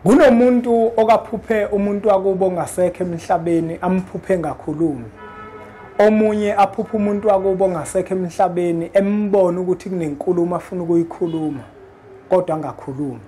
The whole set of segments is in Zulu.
Kunomuntu okaphuphe umuntu wakubo ongasekho emhlabeni amphuphe engakhulumi. Omunye aphuphe umuntu wakubo ongasekho emhlabeni embona ukuthi kunenkulumo afuna ukuyikhuluma kodwa angakhulumi.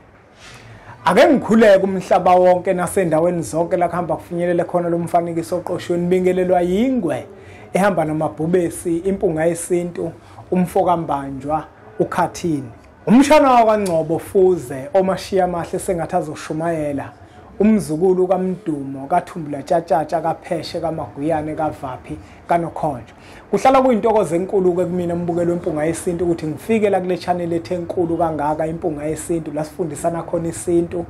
Ake ngikhuleke umhlaba wonke nasendaweni zonke la kuhamba kufinyelele khona lo mfanekiso oqoshiwe, nibingelelwa yingwe ehamba namabhubesi, impunga yesintu, umfokambanjwa, ukhathini. Umshana wakwaNgcobo Fuze omashiya amahle sengathi azoshumayela, umzukulu kaMdumo kaThumbula Tshatshatsha kaPheshe kaMaguyane kaVaphi kaNokhonjo. Kuhlala kuyintokozo enkulu ke kumina mbukelo wempunga yesintu ukuthi ngifike la kule channel ethe enkulu kangaka, impunga yesintu, la sifundisana khona isintu,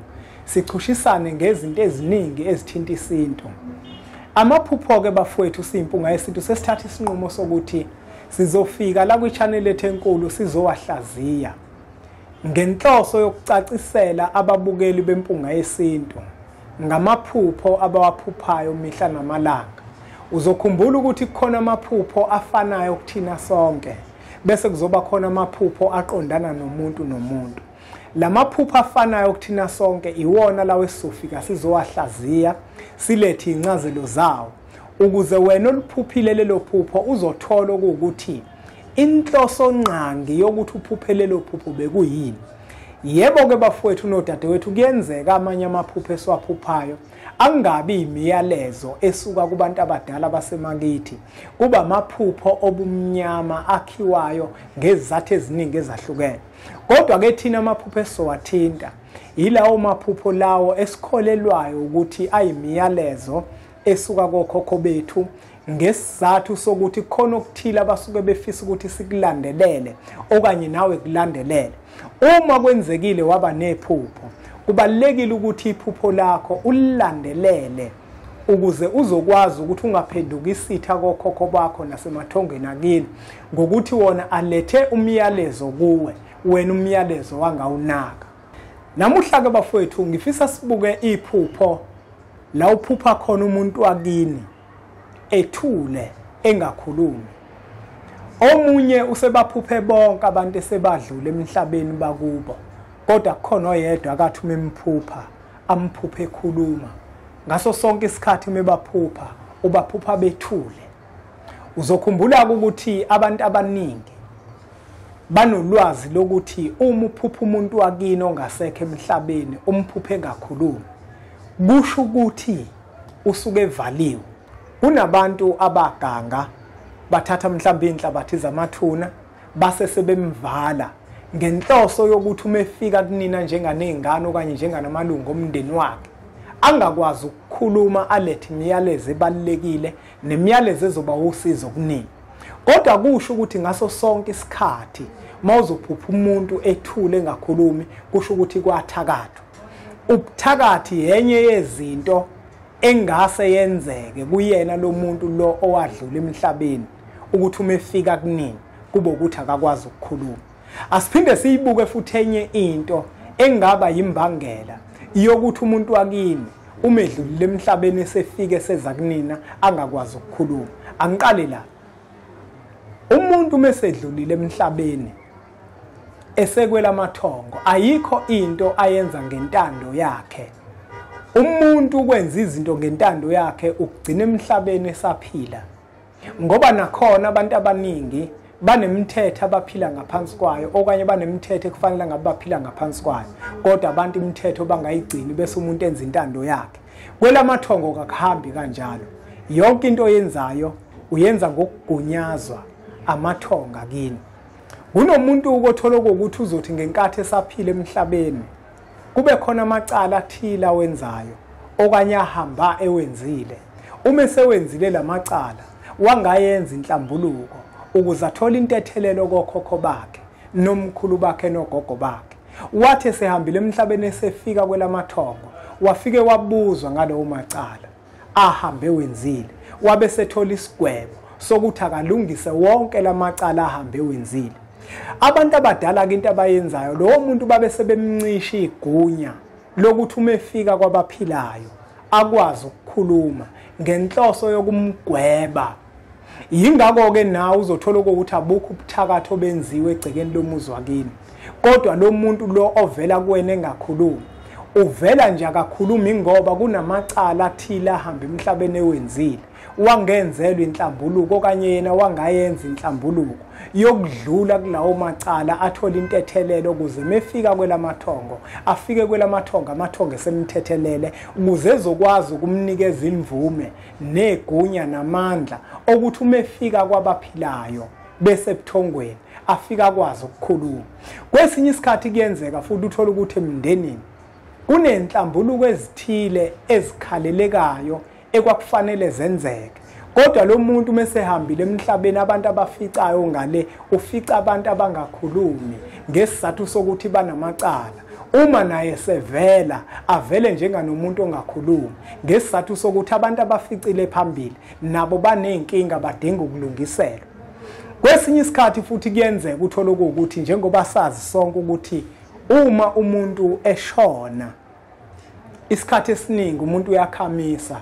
sichushisane ngezinto eziningi ezithinta isintu. Amaphupho ke bafowethu siyimpunga yesintu sesithatha isinqumo sokuthi sizofika la kwi-channel ethe enkulu sizowahlaziya ngenhloso yokucacisela ababukeli bempunga yesintu ngamaphupho abawaphuphayo mihla namalanga. Uzokhumbula ukuthi kukhona amaphupho afanayo kuthina sonke, bese kuzoba khona amaphupho aqondana nomuntu nomuntu. Lamaphupho afanayo kuthina sonke iwona lawo esizofika sizowahlaziya, silethe incazelo zawo ukuze wena oluphuphile lelo phupho uzothola ukuthi inhloso ngqangi yokuthi uphuphe lelo phupho bekuyini. Yebo ke bafowethu nodadewethu, kuyenzeka amanye amaphupho esiwaphuphayo angabi imiyalezo esuka kubantu abadala basemakithi, kuba amaphupho obumnyama akhiwayo ngezizathu eziningi ezahlukene. Kodwa ke thina amaphupho esizowathinta yilawo maphupho lawo esikholelwayo ukuthi ayimiyalezo esuka kokhokho bethu, ngesizathu sokuthi khona okuthile abasuke befisa ukuthi sikulandelele okanye nawe kulandelele. Uma kwenzekile waba nephupho, kubalulekile ukuthi iphupho lakho ulilandelele ukuze uzokwazi ukuthi ungaphenduki isitha kokhokho bakho nasemathongeni akini, ngokuthi wona alethe umyalezo kuwe, wena umyalezo wangawunaka. Namuhla ke bafowethu ngifisa sibuke iphupho la uphupha khona umuntu wakini ethule engakhulumi. Omunye usebaphuphe bonke abantu esebadlule emhlabeni bakubo, kodwa kukhona oyedwa akathi uma emphupha amphuphe ekhuluma. Ngaso sonke isikhathi uma ebaphupha ubaphupha bethule. Uzokhumbula ukuthi abantu abaningi banolwazi lokuthi uma uphupha umuntu wakini ongasekho emhlabeni umphuphe engakhulumi, kusho ukuthi usuke evaliwe. Kunabantu abaganga bathatha mhlawumbe inhlabathi zamathuna base sebemvala ngenhloso yokuthi uma efika kunina njenganezingane okanye njenganamalungu omndeni wakhe angakwazi ukukhuluma, alethe imiyalezo ebalulekile nemiyalezo ezoba usizo kunina. Kodwa kusho ukuthi ngaso sonke isikhathi mawuzophupha umuntu ethule engakhulumi, kusho ukuthi kwathakathwa. Ubuthakathi yenye yezinto engase yenzeke kuyena lo muntu lo owadlula emhlabeni, ukuthi uma efika kunini kube ukuthi akakwazi ukukhuluma. Asiphinde siyibuke futhi enye into engaba yimbangela yokuthi umuntu wakini uma edlulile emhlabeni esefike seza kunina angakwazi ukukhuluma. Angiqale la. Umuntu uma esedlulile emhlabeni esekwela amathongo, ayikho into ayenza ngentando yakhe. Umuntu ukwenza izinto ngentando yakhe ukugcina emhlabeni esaphila, ngoba nakhona abantu abaningi banemithetho abaphila ngaphansi kwayo, okanye banemithetho ekufanele ngabe baphila ngaphansi kwayo, kodwa abantu imithetho bangayigcini bese umuntu enza intando yakhe. Kwelamathongo kakuhambi kanjalo. Yonke into oyenzayo uyenza ngokugunyazwa amathonga kini. Kunomuntu ukothola ukuthi uzothi ngenkathi esaphila emhlabeni kube khona amacala athile awenzayo okanye ahamba ewenzile. Uma esewenzile lamacala wangayenza inhlambuluko ukuze athole intethelelo kokhokho bakhe nomkhulu bakhe nogogo bakhe. Wathi esehambile emhlabeni esefika kwelamathongo wafike wabuzwa ngalowo macala ahambe wenzile, wabe sethola isigwebo sokuthi akalungise wonke lamacala ahambe wenzile. Abantu abadala ke into abayenzayo, lowo muntu babe sebemncisha igunya lokuthi uma efika kwabaphilayo akwazi ukukhuluma ngenhloso yokumgweba. Yingakho ke nawe uzothola ukuthi abukho ubuthakathi obenziwe egcekeni lomuzi wakini, kodwa lo muntu lo ovela kuwena engakhulumi Uvela nje akakhulumi ngoba kunamacala athile ahamba emhlabeni ewenzile, wangenzelwa inhlambuluko okanye yena wangayenza inhlambuluko yokudlula kulawo macala, athola intethelelo ukuze mefika kwelamathongo afike kwelamathongo, amathongo esemthethelele ukuze ezokwazi ukumnikeza imvume negunya namandla okuthi uma efika kwabaphilayo bese ebuthongweni afika akwazi ukukhuluma. Kwesinye isikhathi kuyenzeka futhi uthole ukuthi emndenini kunenhlambuluko ezithile ezikhalelekayo ekwakufanele zenzeke, kodwa lo muntu mesehambile emhlabeni abantu abaficayo ngale ufica abantu abangakhulumi ngesizathu sokuthi banamacala. Uma naye sevela avele njenganomuntu ongakhulumi ngesizathu sokuthi abantu abaficile phambili nabo baney'nkinga badinga ukulungiselwa. Kwesinye isikhathi futhi kuyenzeka uthole ukuthi njengoba sazi sonke ukuthi uma umuntu eshona isikhathi esiningi umuntu uyakhamisa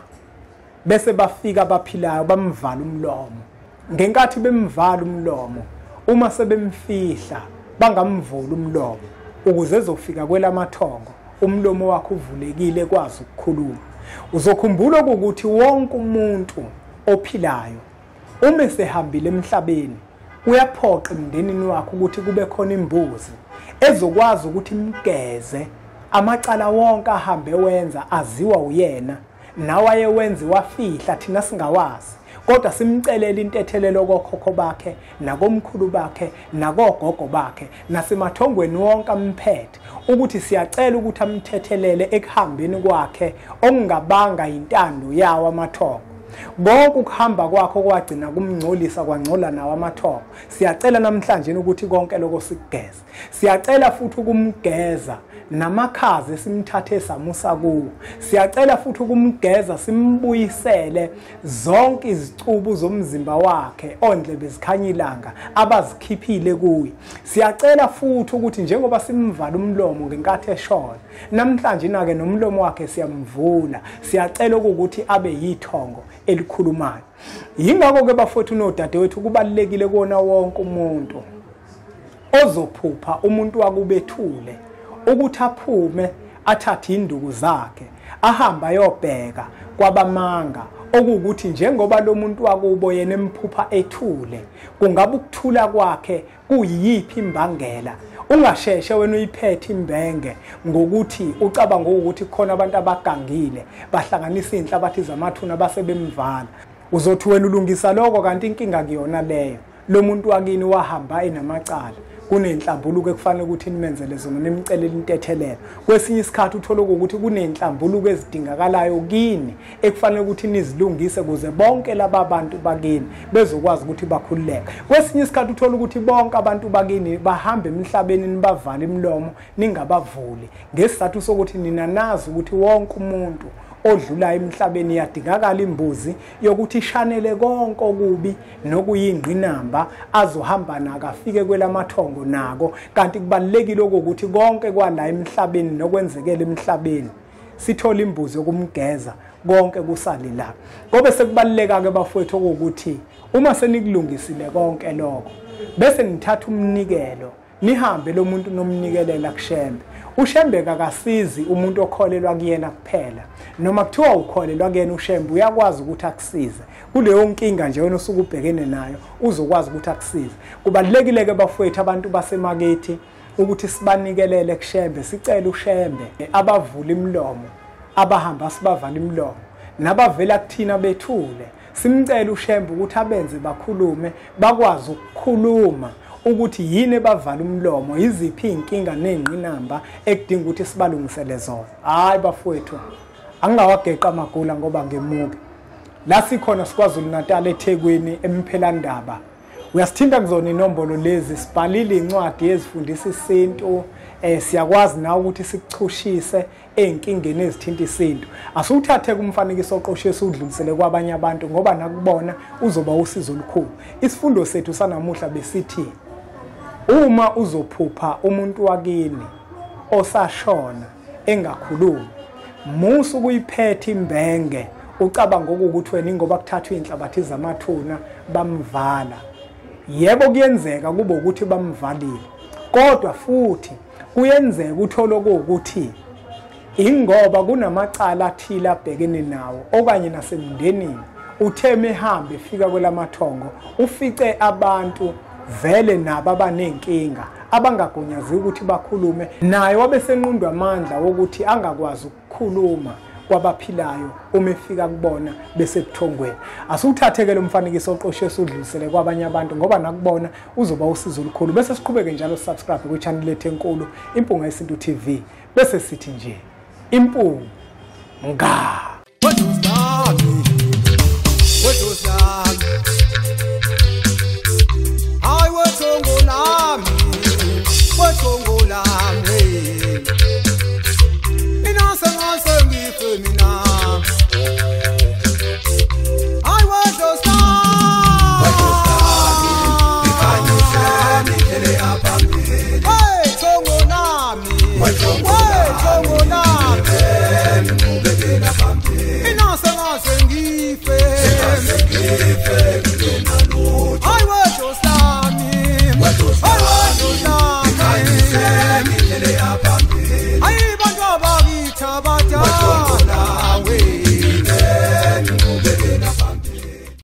bese bafika abaphilayo bamvala umlomo. Ngenkathi bemvala umlomo, uma sebemfihla bangamvula umlomo ukuze ezofika kwelamathongo umlomo wakhe uvulekile kwazi ukukhuluma. Uzokhumbula ukuthi wonke umuntu ophilayo uma esehambile emhlabeni uyaphoqa emndenini wakhe ukuthi kube khona imbuzi ezokwazi ukuthi imgeze amacala wonke ahambe wenza aziwa uyena, nawaye wenzi wafihla thina singawazi, kodwa simcelela intethelelo kokhokho bakhe nakomkhulu bakhe nakogogo bakhe nasemathongweni wonke amphethe, ukuthi siyacela ukuthi amthethelele ekuhambeni kwakhe okungabanga intando yawo amathongo. Konke ukuhamba kwakho kwagcina kumngcolisa kwangcola nawo amathongo. Siyacela namhlanje ukuthi konke lokho sikugeze. Siyacela futhi ukumgeza namakhaza esimthathe samusa kuwo. Siyacela futhi ukumgeza simbuyisele zonke izicubu zomzimba wakhe ondlebe zikhanya ilanga abazikhiphile kuye. Siyacela futhi ukuthi njengoba simvala umlomo ngenkathi eshona, namhlanje nake nomlomo wakhe siyamvula. Siyacela ukuthi abe yithongo elikhulumayo. Yingakho ke bafowethu nodadewethu kubalulekile kuona wonke umuntu ozophupha umuntu wakubethule ukuthi aphume athathe induku zakhe ahambe ayobheka kwabamanga, okuwukuthi njengoba lo muntu wakubo yena emphupha ethule, kungabe ukuthula kwakhe kuyiphi imbangela? Ungasheshe wena uyiphethe imbenge ngokuthi ucabanga ukuthi khona abantu abagangile bahlanganisa inhlabathi zamathuna base bemvala. Uzothi wena ulungisa lokho kanti inkinga kuyona leyo. Lo muntu wakini wahamba enamacala, kunenhlambuluko ekufanele ukuthi nimenzele zona, nimcelele intethelelo. Kwesinye isikhathi uthola ukuthi kunenhlambuluko ezidingakalayo kini ekufanele ukuthi nizilungise ukuze bonke laba bantu bakini bezokwazi ukuthi bakhululeke. Kwesinye isikhathi uthola ukuthi bonke abantu bakini bahamba emhlabeni nibavale imilomo ningabavuli, ngesizathu sokuthi nina nazi ukuthi wonke umuntu odlula emhlabeni iyadingakala imbuzi yokuthi ishanele konke okubi nokuyingqinamba azohamba nako afike kwelamathongo nako. Kanti kubalulekile ukuthi konke kwala emhlabeni nokwenzekela emhlabeni sithola imbuzi yokumgeza konke kusale la. Ngobe sekubaluleka ke bafowethu ukuthi uma senikulungisile konke lokho bese nithatha umnikelo nihambe lo muntu nomnikelela kuShembe. uShembe akasizi umuntu okholelwa kuyena kuphela. Noma kuthiwa ukholelwa kuyena uShembe uyakwazi ukuthi akusize kuleyo nkinga nje wena osuke ubhekene nayo, uzokwazi ukuthi akusize. Kubalulekile ke bafowethu abantu basemakethi ukuthi sibanikelele kuShembe, sicele uShembe abavula imilomo, abahamba sibavala imilomo, nabavela kuthina bethule, simcele uShembe ukuthi abenze bakhulume, bakwazi ukukhuluma ukuthi yini ebavala umlomo, iziphi inkinga nengqinamba ekudinga ukuthi sibalungisele zona. Hayi bafowethu, angingawageqa amagula ngoba ngemuke. La sikhona siKwaZulu Natal, eThekwini, eMphelandaba. Uyasithinta kuzona inombolo lezi, sibhalile incwadi ezifundisa isintu, siyakwazi na ukuthi sikuchushise ey'nkingeni ezithinta isintu. Asiwuthathe kumfanekiso oqoshiwe siwudlulisele kwabanye abantu ngoba nakubona uzoba usizo olukhulu. Isifundo sethu sanamuhla besithi uma uzophupha umuntu wakini osashona engakhulumi, musa ukuyiphetha imbenge ucabanga ukuthi wena ingoba kuthathwa inhlabathi zamathuna bamvala. Yebo kuyenzeka kube ukuthi bamvalile, kodwa futhi kuyenzeka uthole ukuthi Ingoba kunamacala athile abhekene nawo okanye nasemndenini. Uthe mehambe efika kwelamathongo ufice abantu vele nabo abanenkinga abangagunyaziwe ukuthi bakhulume naye, wabe senqundwa amandla wokuthi angakwazi ukukhuluma kwabaphilayo uma efika kubona besebuthongweni. Asiwuthathe-ke lo mfanekiso oqoshe esudlulisele kwabanye abantu ngoba nakubona uzoba usizo olukhulu. Bese siqhubeke njalo subscribe kwi-channel lethu enkulu Impunga Yesintu TV, bese sithi nje impunga.